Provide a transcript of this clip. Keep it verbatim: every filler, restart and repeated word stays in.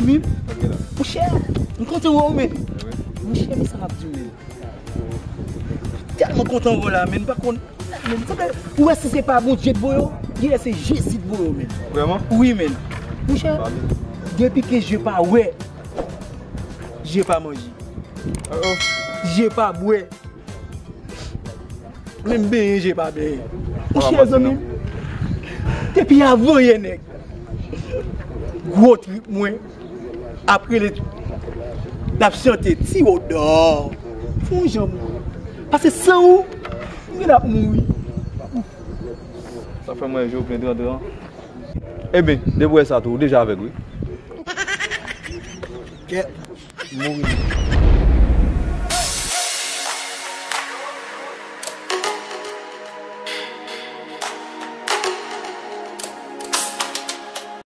Monchè, m kontan wè w, men. Monchè, men sa m ap di w, men. Tèlman kontan wè w la, men, m pa konn, men, sa fè, ou wè si se pa Bondye k voye w, genlè se Jezi k voye w, men. Vrèman? Wi, men. Monchè, depi ke je pa wè, je pa manje. Je pa bwè. Menm benyen je pa benyen. Monchè, zanmi m, depi avanyè nèg gwo trip mwen ap rele, l ap chante ti odò. Fè yon jan mwen. Paske san ou, mwen ap mouri. Sa fè mwen je w plen trantran. Ebyen, depi w wè sa tou, ou deja avèg, wi. Kèt. Mouri.